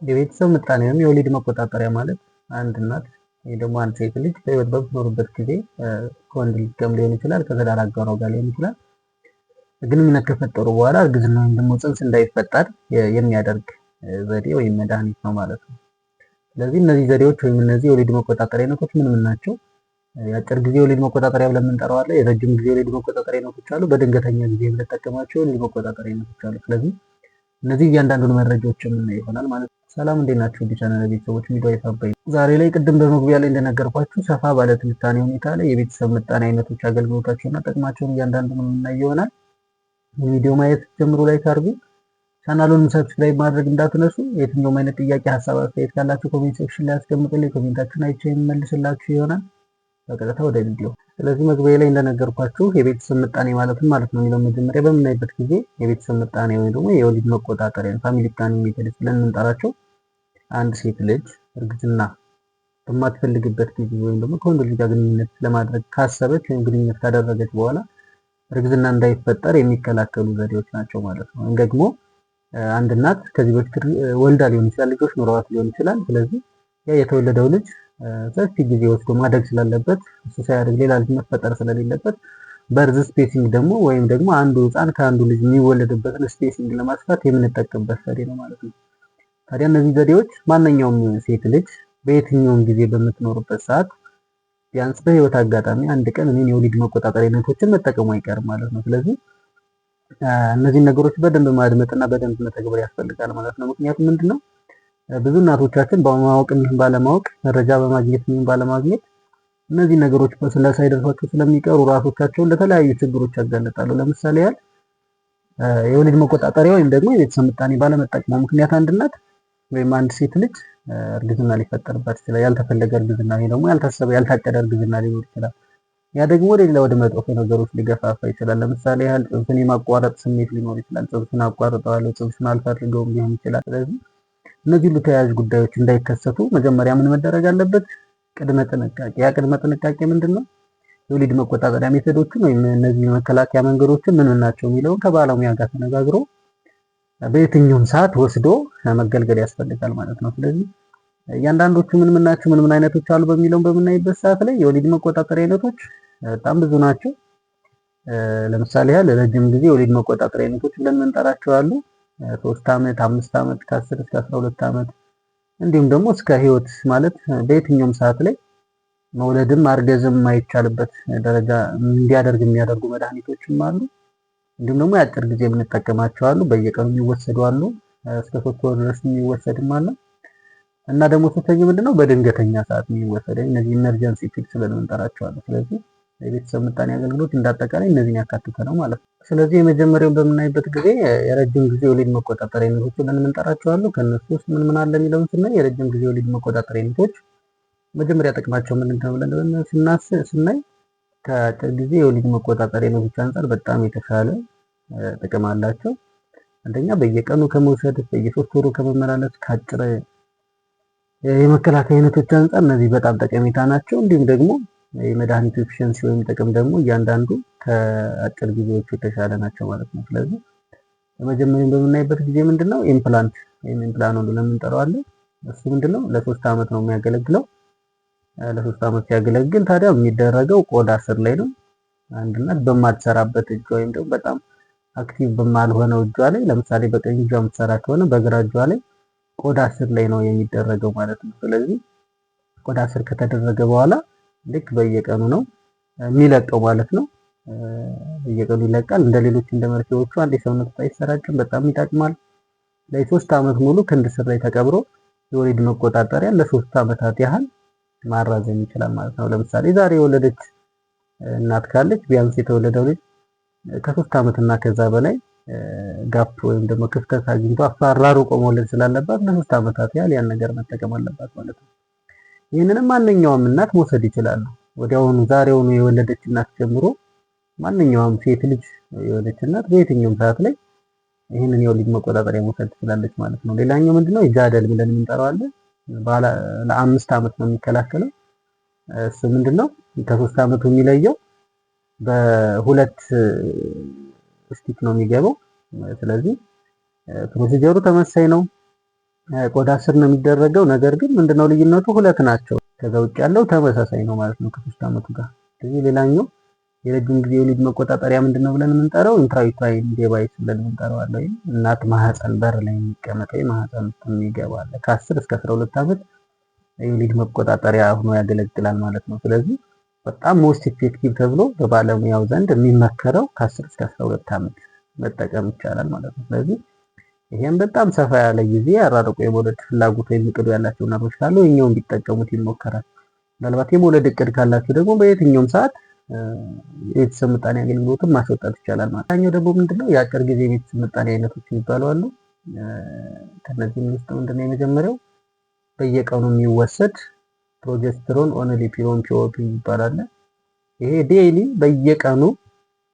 የቤተሰብ ምጣኔ ወይም የወሊድ መቆጣጠሪያ ማለት አንድ እናት ወይ ደግሞ አንድ ሴት ልጅ በህይወት በምትኖርበት ጊዜ ከወንድ ልጅ ጋርም ሊሆን ይችላል፣ ከትዳር አጋሯ ጋር ሊሆን ይችላል፣ ግንኙነት ከፈጠሩ በኋላ እርግዝና ወይም ደግሞ ጽንስ እንዳይፈጠር የሚያደርግ ዘዴ ወይም መድኃኒት ነው ማለት ነው። ስለዚህ እነዚህ ዘዴዎች ወይም እነዚህ የወሊድ መቆጣጠሪያ አይነቶች ምን ምን ናቸው? የአጭር ጊዜ የወሊድ መቆጣጠሪያ ብለን የምንጠራው አለ። የረጅም ጊዜ የወሊድ መቆጣጠሪያ አይነቶች አሉ። በድንገተኛ ጊዜ የምንጠቀማቸው የወሊድ መቆጣጠሪያ አይነቶች አሉ። ስለዚህ እነዚህ እያንዳንዱን መረጃዎች የምናይ ይሆናል ማለት ነው። ሰላም፣ እንዴት ናችሁ? ውድ ቻናል ቤተሰቦች፣ ሚድዋይፍ አባይ ዛሬ ላይ ቅድም በመግቢያ ላይ እንደነገርኳችሁ ሰፋ ባለ ትንታኔ ሁኔታ ላይ የቤተሰብ ምጣኔ አይነቶች፣ አገልግሎታቸውና ጥቅማቸውን እያንዳንዱን የምናይ ይሆናል። ቪዲዮ ማየት ጀምሮ like አድርጉ። ቻናሉን subscribe ማድረግ እንዳትረሱ። የትኛውም አይነት ጥያቄ፣ ሀሳብ፣ አስተያየት ካላችሁ comment section ላይ አስቀምጡልኝ። Comment ኣችሁን አይቼ የምመልስላችሁ ይሆናል። በቀጥታ ወደ ቪዲዮ። ስለዚህ መግቢያ ላይ እንደነገርኳችሁ የቤተሰብ ምጣኔ ማለት ምን ማለት ነው የሚለው መጀመሪያ በምናይበት ጊዜ የቤተሰብ ምጣኔ ወይም ደግሞ የወሊድ መቆጣጠሪያ family planning methods ብለን የምንጠራቸው አንድ ሴት ልጅ እርግዝና በማትፈልግበት ጊዜ ወይም ደግሞ ከወንድ ልጅ ጋር ግንኙነት ለማድረግ ካሰበች ወይም ግንኙነት ካደረገች በኋላ እርግዝና እንዳይፈጠር የሚከላከሉ ዘዴዎች ናቸው ማለት ነው። ወይም ደግሞ አንድ እናት ከዚህ በፊት ወልዳ ሊሆን ይችላል፣ ልጆች ኖረዋት ሊሆን ይችላል። ስለዚህ ያ የተወለደው ልጅ ሰፊ ጊዜ ወስዶ ማደግ ስላለበት፣ እሱ ሳያድግ ሌላ ልጅ መፈጠር ስለሌለበት፣ birth spacing ደግሞ ወይም ደግሞ አንዱ ህፃን ከአንዱ ልጅ የሚወለድበትን spacing ለማስፋት የምንጠቀምበት ዘዴ ነው ማለት ነው። ታዲያ እነዚህ ዘዴዎች ማንኛውም ሴት ልጅ በየትኛውም ጊዜ በምትኖርበት ሰዓት ቢያንስ በህይወት አጋጣሚ አንድ ቀን እኔን የወሊድ መቆጣጠሪያ አይነቶችን መጠቀሙ አይቀርም ማለት ነው። ስለዚህ እነዚህን ነገሮች በደንብ ማድመጥና በደንብ መተግበር ያስፈልጋል ማለት ነው። ምክንያቱም ምንድነው፣ ብዙ እናቶቻችን በማወቅም ይሁን ባለማወቅ፣ መረጃ በማግኘት ይሁን ባለማግኘት እነዚህ ነገሮች ሳይደርሷቸው ስለሚቀሩ ራሶቻቸውን ለተለያዩ ችግሮች ያጋልጣሉ። ለምሳሌ ያህል የወሊድ መቆጣጠሪያ ወይም ደግሞ የቤተሰብ ምጣኔ ባለመጠቀሟ ምክንያት አንድ እናት ወይም አንድ ሴት ልጅ እርግዝና ሊፈጠርባት ይችላል። ያልተፈለገ እርግዝና ወይ ደግሞ ያልታሰበ፣ ያልታቀደ እርግዝና ሊኖር ይችላል። ያ ደግሞ ወደ ሌላ ወደ መጥፎ ነገሮች ሊገፋፋ ይችላል። ለምሳሌ ያህል ጽንሱን የማቋረጥ ስሜት ሊኖር ይችላል። ጽንሱን አቋርጠዋለሁ፣ ጽንሱን አልፈልገውም ሊሆን ይችላል። ስለዚህ እነዚህ ሁሉ ተያያዥ ጉዳዮች እንዳይከሰቱ መጀመሪያ ምን መደረግ አለበት? ቅድመ ጥንቃቄ። ያ ቅድመ ጥንቃቄ ምንድን ነው? የወሊድ መቆጣጠሪያ method ኦችን ወይም እነዚህ መከላከያ መንገዶችን ምን ምን ናቸው የሚለውን ከባለሙያ ጋር ተነጋግሮ በየትኛውም ሰዓት ወስዶ መገልገል ያስፈልጋል ማለት ነው። ስለዚህ እያንዳንዶቹ ምን ምን ናቸው፣ ምን ምን አይነቶች አሉ በሚለውን በምናይበት ሰዓት ላይ የወሊድ መቆጣጠሪያ አይነቶች በጣም ብዙ ናቸው። ለምሳሌ ያህል ረጅም ጊዜ የወሊድ መቆጣጠሪያ አይነቶች ብለን የምንጠራቸው አሉ። 3 ዓመት፣ 5 ዓመት፣ ከ10 እስከ 12 ዓመት፣ እንዲሁም ደግሞ እስከ ህይወት ማለት በየትኛውም ሰዓት ላይ መውለድም ማርገዝም የማይቻልበት ደረጃ እንዲያደርግ የሚያደርጉ መድኃኒቶችም አሉ። እንዲሁም ደግሞ የአጭር ጊዜ የምንጠቀማቸው አሉ። በየቀኑ የሚወሰዱ አሉ። እስከ 3 ወር ድረስ የሚወሰድም አለ። እና ደግሞ ሶስተኛው ምንድነው? በድንገተኛ ሰዓት የሚወሰድ እነዚህ emergency pills ብለን የምንጠራቸው አሉ። ስለዚህ የቤተሰብ ምጣኔ አገልግሎት እንዳጠቃላይ እነዚህን ያካተተ ነው ማለት ነው። ስለዚህ የመጀመሪያውን በምናይበት ጊዜ የረጅም ጊዜ የወሊድ መቆጣጠሪያ አይነቶች ብለን የምንጠራቸው አሉ። ከእነሱ ውስጥ ምን ምን አለ የሚለውን ስናይ የረጅም ጊዜ የወሊድ መቆጣጠሪያ አይነቶች መጀመሪያ ጥቅማቸው ምንድን ነው ብለን ስናይ ከአጭር ጊዜ የወሊድ መቆጣጠሪያ አይነቶች አንጻር በጣም የተሻለ ጥቅም አላቸው። አንደኛ በየቀኑ ከመውሰድ፣ በየ3 ወሩ ከመመላለስ፣ ከአጭር የመከላከያ አይነቶች አንጻር እነዚህ በጣም ጠቀሜታ ናቸው። እንዲሁም ደግሞ የመድኃኒቱ efficiency ወይም ጥቅም ደግሞ እያንዳንዱ ከአጭር ጊዜዎቹ የተሻለ ናቸው ማለት ነው። ስለዚህ በመጀመሪያ በምናይበት ጊዜ ምንድነው፣ implant ወይም Implanon ብለን የምንጠራው አለ። እሱ ምንድነው፣ ለ3 ዓመት ነው የሚያገለግለው። ለ3 ዓመት ሲያገለግል ታዲያ የሚደረገው ቆዳ ስር ላይ ነው። አንድ እናት በማትሰራበት እጇ ወይም ደግሞ በጣም active በማልሆነው እጇ ላይ፣ ለምሳሌ በቀኝ እጇ የምትሰራ ከሆነ በግራ እጇ ላይ ቆዳ ስር ላይ ነው የሚደረገው ማለት ነው። ስለዚህ ቆዳ ስር ከተደረገ በኋላ ልክ በየቀኑ ነው የሚለቀው ማለት ነው። በየቀኑ ይለቃል። እንደ ሌሎች እንደ መርፌዎቹ አንድ የሰውነት ውስጥ አይሰራጭም። በጣም ይጠቅማል። ለ3 ዓመት ሙሉ ክንድ ስር ላይ ተቀብሮ የወሊድ መቆጣጠሪያ ለ3 ዓመታት ያህል ማራዘም ይችላል ማለት ነው። ለምሳሌ ዛሬ የወለደች እናት ካለች ቢያንስ የተወለደው ልጅ ከ3 ዓመት እና ከዛ በላይ gap ወይም ደግሞ ክፍተት አግኝቶ አፈራርቆ መውለድ ስላለባት ለ3 ዓመታት ያህል ያን ነገር መጠቀም አለባት ማለት ነው። ይህንንም ማንኛውም እናት መውሰድ ይችላሉ። ወዲያውኑ ዛሬውኑ የወለደች እናት ጀምሮ ማንኛውም ሴት ልጅ የወለደች እናት በየትኛውም ሰዓት ላይ ይህንን የወሊድ መቆጣጠሪያ መውሰድ ትችላለች ማለት ነው። ሌላኛው ምንድነው፣ Jadelle ብለን የምንጠራው አለ። ለ5 ዓመት ነው የሚከላከለው። እሱ ምንድነው ከ3 ዓመቱ የሚለየው በሁለት stick ነው የሚገባው። ስለዚህ procedure ኡ ተመሳሳይ ነው። ቆዳ ስር ነው የሚደረገው። ነገር ግን ምንድነው ልዩነቱ? ሁለት ናቸው። ከዛ ውጭ ያለው ተመሳሳይ ነው ማለት ነው ከ3 ዓመቱ ጋር። ስለዚህ ሌላኛው የረጅም ጊዜ የወሊድ መቆጣጠሪያ ምንድነው ብለን የምንጠራው intrauterine device ብለን የምንጠራው አለ። ወይም እናት ማህፀን በር ላይ የሚቀመጥ ወይም ማህፀን ውስጥ የሚገባ አለ። ከ10 እስከ 12 ዓመት የወሊድ መቆጣጠሪያ ሆኖ ያገለግላል ማለት ነው። ስለዚህ በጣም most effective ተብሎ በባለሙያው ዘንድ የሚመከረው ከ10 እስከ 12 ዓመት መጠቀም ይቻላል ማለት ነው። ስለዚህ ይሄም በጣም ሰፋ ያለ ጊዜ አራርቆ የመውለድ ፍላጎት ወይም እቅዱ ያላቸው እናቶች ካሉ ይሄኛውን ቢጠቀሙት ይሞከራል። ምናልባት የመውለድ እቅድ ካላቸው ደግሞ በየትኛውም ሰዓት የቤተሰብ ምጣኔ አገልግሎትን ማስወጣት ይቻላል ማለት ነው። ደግሞ ምንድነው የአጭር ጊዜ የቤተሰብ ምጣኔ አይነቶች የሚባሉ አሉ። ከነዚህም ውስጥ ምንድነው የመጀመሪያው በየቀኑ የሚወሰድ progesterone only pill ን POP ይባላል። ይሄ daily በየቀኑ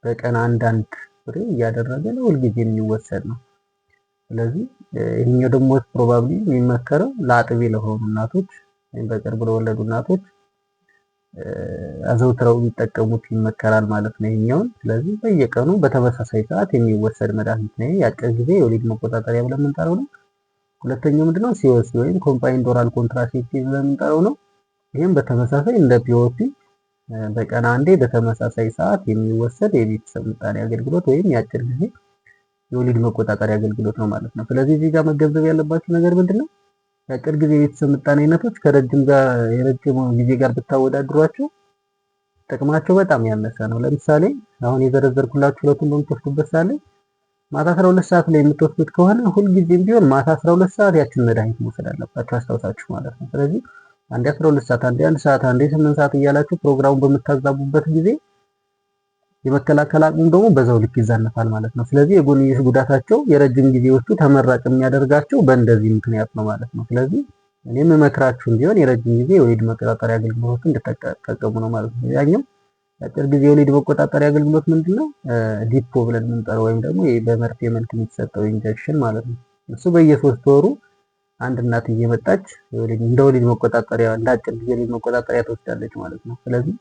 በቀን አንዳንድ ፍሬ እያደረገ ለሁልጊዜ የሚወሰድ ነው። ስለዚህ ይሄኛው ደግሞ probably የሚመከረው ለአጥቢ ለሆኑ እናቶች ወይም በቅርብ ለወለዱ እናቶች አዘውትረው ቢጠቀሙት ይመከራል ማለት ነው ይሄኛውን። ስለዚህ በየቀኑ በተመሳሳይ ሰዓት የሚወሰድ መድኃኒት ነው። የአጭር ጊዜ የወሊድ መቆጣጠሪያ ብለን የምንጠራው ነው። ሁለተኛው ምንድነው COC ወይም combined oral contraceptive ብለን የምንጠራው ነው። ይህም በተመሳሳይ እንደ POP በቀን አንዴ በተመሳሳይ ሰዓት የሚወሰድ የቤተሰብ ምጣኔ አገልግሎት ወይም የአጭር ጊዜ የወሊድ መቆጣጠሪያ አገልግሎት ነው ማለት ነው። ስለዚህ እዚህ ጋር መገንዘብ ያለባችሁ ነገር ምንድነው የአጭር ጊዜ የቤተሰብ ምጣኔ አይነቶች ከረጅም ጋር የረጅም ጊዜ ጋር ብታወዳድሯቸው ጥቅማቸው በጣም ያነሰ ነው። ለምሳሌ አሁን የዘረዘርኩላችሁ ሁለቱን በምትወስዱበት ሰዓት ላይ ማታ 12 ሰዓት ላይ የምትወስዱት ከሆነ ሁልጊዜም ቢሆን ማታ 12 ሰዓት ያችን መድኃኒት መውሰድ አለባችሁ አስታውሳችሁ ማለት ነው። ስለዚህ አንዴ 12 ሰዓት፣ አንዴ 1 ሰዓት፣ አንዴ 8 ሰዓት እያላችሁ ፕሮግራሙን በምታዛቡበት ጊዜ የመከላከል አቅሙ ደግሞ በዛው ልክ ይዛነፋል ማለት ነው። ስለዚህ የጎንዮሽ ጉዳታቸው የረጅም ጊዜዎቹ ተመራጭ የሚያደርጋቸው በእንደዚህ ምክንያት ነው ማለት ነው። ስለዚህ እኔም እመክራችሁም ቢሆን የረጅም ጊዜ የወሊድ መቆጣጠሪያ አገልግሎትን እንድትጠቀሙ ነው ማለት ነው። ያኛው የአጭር ጊዜ የወሊድ መቆጣጠሪያ አገልግሎት ምንድነው? Depo ብለን የምንጠራው ወይም ደግሞ በመርፌ መልክ የሚሰጠው injection ማለት ነው። እሱ በየ3 ወሩ አንድ እናት እየመጣች እንደ ወሊድ መቆጣጠሪያ እንደ አጭር ጊዜ ወሊድ መቆጣጠሪያ ትወስዳለች ማለት ነው። ስለዚህ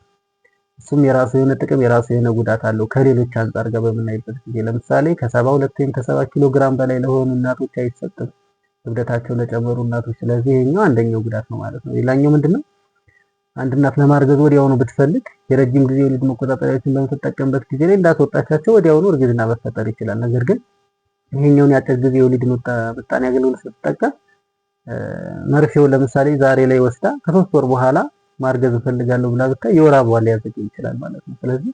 እሱም የራሱ የሆነ ጥቅም የራሱ የሆነ ጉዳት አለው ከሌሎች አንጻር ጋር በምናይበት ጊዜ ለምሳሌ ከ72 ወይም ከ70 ኪሎ ግራም በላይ ለሆኑ እናቶች አይሰጥም፣ ክብደታቸው ለጨመሩ እናቶች። ስለዚህ ይሄኛው አንደኛው ጉዳት ነው ማለት ነው። ሌላኛው ምንድነው? አንድ እናት ለማርገዝ ወዲያውኑ ብትፈልግ የረጅም ጊዜ የወሊድ መቆጣጠሪያዎችን በምትጠቀምበት ጊዜ ላይ እንዳስወጣቻቸው ወዲያውኑ እርግዝና መፈጠር ይችላል። ነገር ግን ይሄኛውን የአጭር ጊዜ የወሊድ ምጣኔ አገልግሎት ስትጠቀም መርፌውን ለምሳሌ ዛሬ ላይ ወስዳ ከ3 ወር በኋላ ማርገዝ እፈልጋለሁ ብላ ብታይ የወር አበባ ሊያዘገይ ይችላል ማለት ነው። ስለዚህ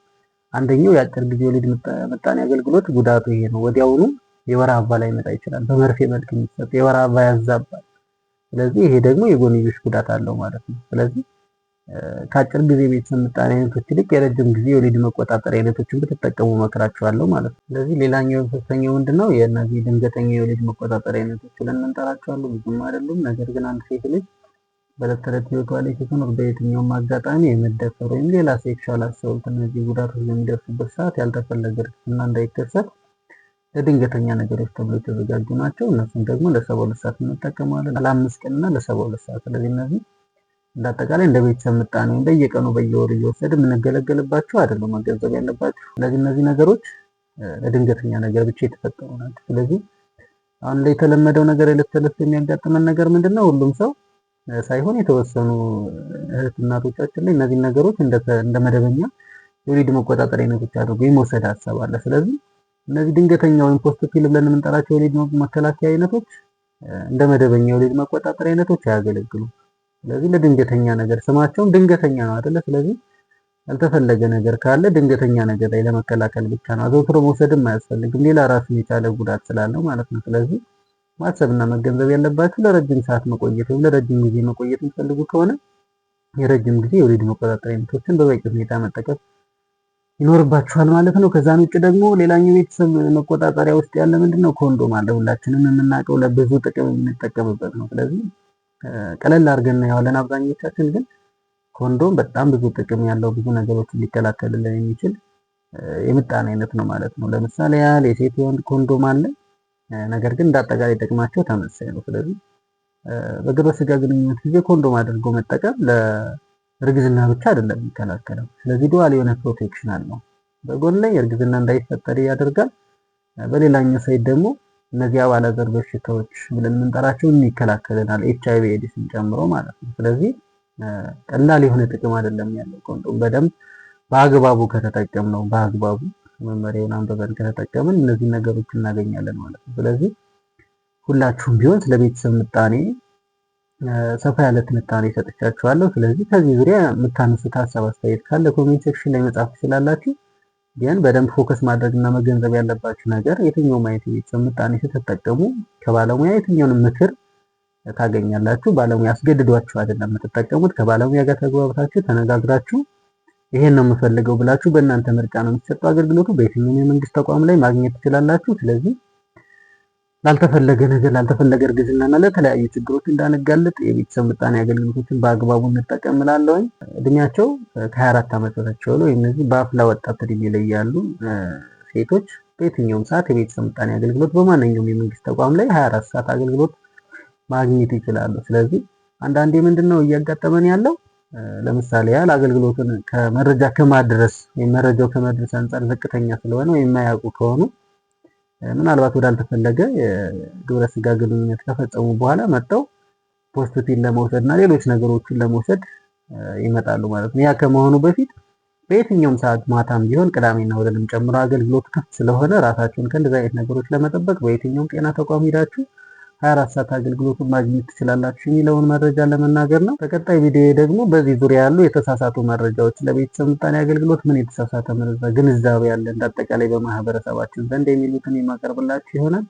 አንደኛው የአጭር ጊዜ የወሊድ ምጣኔ አገልግሎት ጉዳቱ ይሄ ነው። ወዲያውኑ የወር አበባ ላይመጣ ይችላል። በመርፌ መልክ የሚሰጥ የወር አበባ ያዛባል። ስለዚህ ይሄ ደግሞ የጎንዮሽ ጉዳት አለው ማለት ነው። ስለዚህ ከአጭር ጊዜ ቤተሰብ ምጣኔ አይነቶች ይልቅ የረጅም ጊዜ የወሊድ መቆጣጠሪያ አይነቶችን ብትጠቀሙ እመክራችኋለሁ ማለት ነው። ስለዚህ ሌላኛው ሶስተኛው ምንድነው የእነዚህ ድንገተኛ የወሊድ መቆጣጠሪያ አይነቶች ብለን የምንጠራቸው አሉ። ብዙም አይደሉም። ነገር ግን አንድ ሴት ልጅ በዕለት ተዕለት ህይወቷ ላይ ስትኖር በየትኛውም አጋጣሚ የመደፈር ወይም ሌላ sexual assault እነዚህ ጉዳቶች በሚደርሱበት ሰዓት ያልተፈለገ እርግዝና እንዳይከሰት ለድንገተኛ ነገሮች ተብሎ የተዘጋጁ ናቸው። እነሱም ደግሞ ለ72 ሰዓት እንጠቀመዋለን፣ ለ5 ቀን እና ለ72 ሰዓት። ስለዚህ እነዚህ እንደ አጠቃላይ እንደ ቤተሰብ ምጣኔ ወይም በየቀኑ በየወሩ እየወሰድ የምንገለገልባቸው አይደሉም፣ መገንዘብ ያለባቸው። ስለዚህ እነዚህ ነገሮች ለድንገተኛ ነገር ብቻ የተፈጠሩ ናቸው። ስለዚህ አሁን ላይ የተለመደው ነገር የዕለት ተዕለት የሚያጋጥመን ነገር ምንድነው? ሁሉም ሰው ሳይሆን የተወሰኑ እህት እናቶቻችን ላይ እነዚህን ነገሮች እንደ መደበኛ የወሊድ መቆጣጠሪያ አይነቶች አድርጎ የመውሰድ ሀሳብ አለ። ስለዚህ እነዚህ ድንገተኛ ወይም post pill ብለን የምንጠራቸው የወሊድ መከላከያ አይነቶች እንደ መደበኛ የወሊድ መቆጣጠሪያ አይነቶች አያገለግሉም። ስለዚህ ለድንገተኛ ነገር ስማቸውም ድንገተኛ ነው አይደለ? ስለዚህ ያልተፈለገ ነገር ካለ ድንገተኛ ነገር ላይ ለመከላከል ብቻ ነው። አዘውትሮ መውሰድም አያስፈልግም፣ ሌላ ራሱን የቻለ ጉዳት ስላለው ማለት ነው። ስለዚህ ማሰብና መገንዘብ ያለባችሁ ለረጅም ሰዓት መቆየት ወይም ለረጅም ጊዜ መቆየት የሚፈልጉ ከሆነ የረጅም ጊዜ የወሊድ መቆጣጠሪያ አይነቶችን በበቂ ሁኔታ መጠቀም ይኖርባችኋል ማለት ነው። ከዛን ውጭ ደግሞ ሌላኛው ቤተሰብ መቆጣጠሪያ ውስጥ ያለ ምንድነው ኮንዶም አለ። ሁላችንም የምናውቀው ለብዙ ጥቅም የምንጠቀምበት ነው። ስለዚህ ቀለል አድርገን እናየዋለን አብዛኞቻችን፣ ግን ኮንዶም በጣም ብዙ ጥቅም ያለው ብዙ ነገሮችን ሊከላከልልን የሚችል የምጣኔ አይነት ነው ማለት ነው። ለምሳሌ ያህል የሴት የወንድ ኮንዶም አለ። ነገር ግን እንዳጠቃላይ ጥቅማቸው ተመሳሳይ ነው። ስለዚህ በግብረ ስጋ ግንኙነት ጊዜ ኮንዶም አድርጎ መጠቀም ለእርግዝና ብቻ አይደለም የሚከላከለው። ስለዚህ dual የሆነ protection አለው። በጎን ላይ እርግዝና እንዳይፈጠር ያደርጋል። በሌላኛው side ደግሞ እነዚህ አባላዘር በሽታዎች ብለን የምንጠራቸውን ይከላከልናል፣ HIV ኤድስን ጨምሮ ማለት ነው። ስለዚህ ቀላል የሆነ ጥቅም አይደለም ያለው ኮንዶም። በደንብ በአግባቡ ከተጠቀምነው፣ በአግባቡ መመሪያውን አንብበን ከተጠቀምን እነዚህ ነገሮች እናገኛለን ማለት ነው። ስለዚህ ሁላችሁም ቢሆን ስለ ቤተሰብ ምጣኔ ሰፋ ያለ ትንታኔ ሰጥቻችኋለሁ። ስለዚህ ከዚህ ዙሪያ የምታነሱት ሀሳብ አስተያየት ካለ comment section ላይ መጻፍ ትችላላችሁ። ግን በደንብ focus ማድረግ እና መገንዘብ ያለባችሁ ነገር የትኛውም አይነት የቤተሰብ ምጣኔ ስትጠቀሙ ከባለሙያ የትኛውንም ምክር ታገኛላችሁ። ባለሙያ አስገድዷችሁ አይደለም የምትጠቀሙት። ከባለሙያ ጋር ተግባብታችሁ ተነጋግራችሁ ይሄን ነው የምፈልገው ብላችሁ በእናንተ ምርጫ ነው የሚሰጠው አገልግሎቱ። በየትኛውም የመንግስት ተቋም ላይ ማግኘት ትችላላችሁ። ስለዚህ ላልተፈለገ ነገር፣ ላልተፈለገ እርግዝናና ለተለያዩ ችግሮች እንዳንጋለጥ የቤተሰብ ምጣኔ አገልግሎቶችን በአግባቡ እንጠቀም እላለሁኝ። እድሜያቸው ከ24 ዓመት በታች የሆኑ ወይም እነዚህ በአፍላ ወጣት እድሜ ላይ ያሉ ሴቶች በየትኛውም ሰዓት የቤተሰብ ምጣኔ አገልግሎት በማንኛውም የመንግስት ተቋም ላይ 24 ሰዓት አገልግሎት ማግኘት ይችላሉ። ስለዚህ አንዳንዴ ምንድነው እያጋጠመን ያለው፣ ለምሳሌ ያህል አገልግሎቱን ከመረጃ ከማድረስ ወይም መረጃው ከመድረስ አንጻር ዝቅተኛ ስለሆነ ወይም የማያውቁ ከሆኑ ምናልባት ወዳልተፈለገ የግብረ ስጋ ግንኙነት ከፈጸሙ በኋላ መጥተው post pill ለመውሰድ እና ሌሎች ነገሮችን ለመውሰድ ይመጣሉ ማለት ነው። ያ ከመሆኑ በፊት በየትኛውም ሰዓት ማታም ቢሆን ቅዳሜና እሁድንም ጨምሮ አገልግሎቱ ክፍት ስለሆነ ራሳችሁን ከእንደዚህ አይነት ነገሮች ለመጠበቅ በየትኛውም ጤና ተቋም ሄዳችሁ 24 ሰዓት አገልግሎቱን ማግኘት ትችላላችሁ የሚለውን መረጃ ለመናገር ነው። በቀጣይ ቪዲዮ ደግሞ በዚህ ዙሪያ ያሉ የተሳሳቱ መረጃዎች፣ ለቤተሰብ ምጣኔ አገልግሎት ምን የተሳሳተ መረጃ ግንዛቤ ያለ እንዳጠቃላይ በማህበረሰባችን ዘንድ የሚሉትን የማቀርብላችሁ ይሆናል።